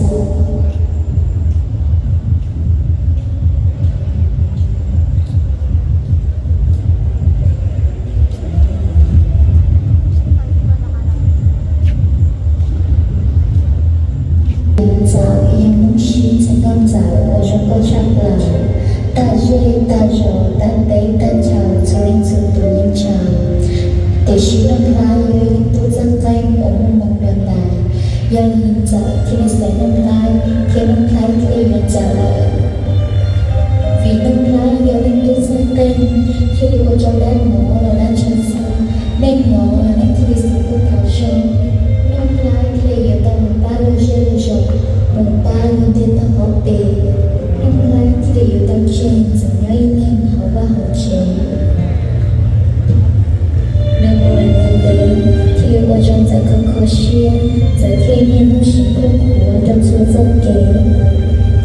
Ntxawm yog hnub siv txais nkauj ntxawm uas zoo nkauj tshaj plaws, tag zej tag zos tag teb tag chaw txhua leej txhua tus yeej ntshaw. Tiam sis Nuj Nplhaib yog ib tug tub txawj qeej uas muaj hmoo dua ntais, yog li Ntxawm thiaj li xaiv Nuj Nplhaib thiab Nuj Nplhaib thiaj li yuav Ntxawm lawm. Vim Nuj Nplhaib yog leej tub txawj qeej thiaj li ua rau dab hnov los dab tsov txhawj, neeg hnov los neeg thiaj li xav tuaj thov zoo. Nuj Nplhaib thiaj li yuav tau mus pab luag zej luag zos, mus pab luag ntiaj teb qhov pem. Nuj Nplhaib thiaj li yuav tau tseg Ntxawm nyob ib leeg hauv vaj hauv tsev. Nws mus ntev ntev thiaj li ua rau Ntxawm kho kho siab, Ntxawm thiaj niaj hnub siv khuj khuav rau txhua txoj kev,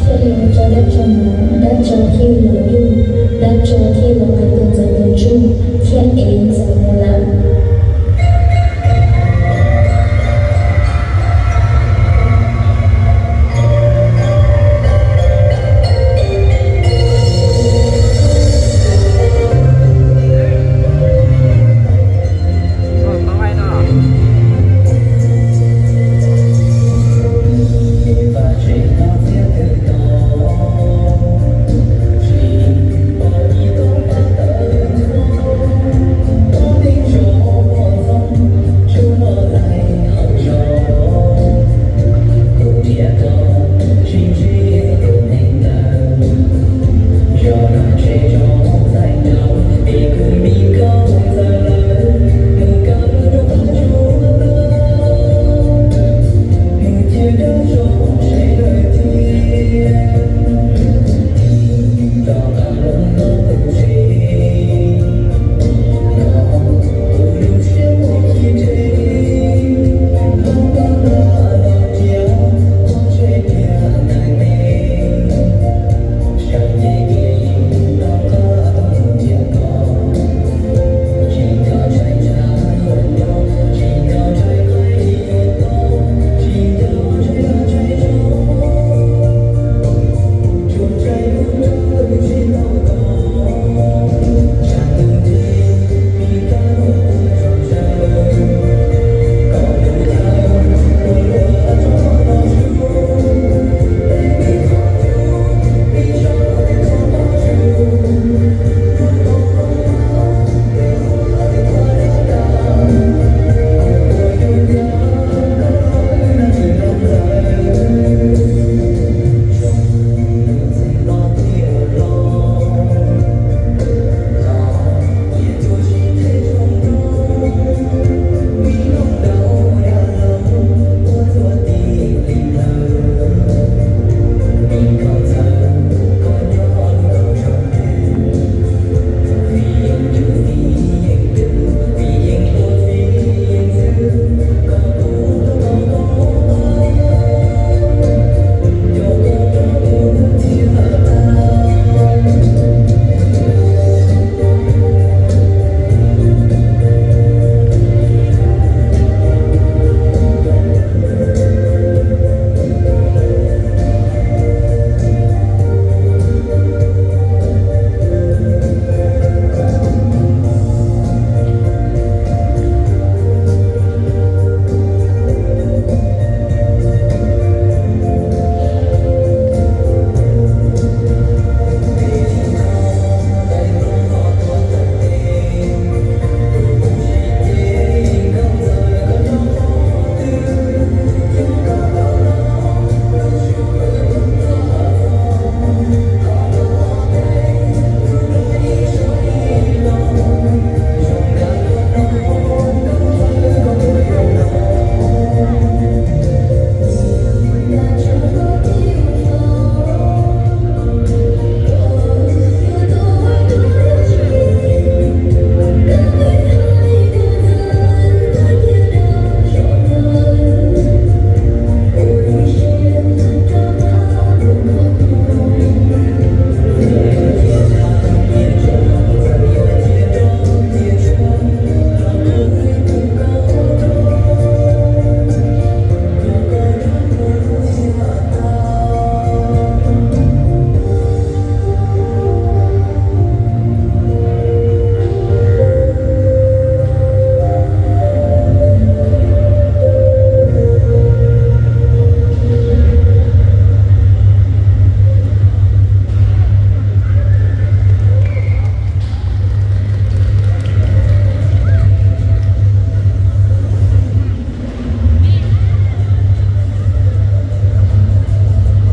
thiaj li ua rau dab tsov hnov, dab tsov thiaj los yug, dab tsov thiaj los qev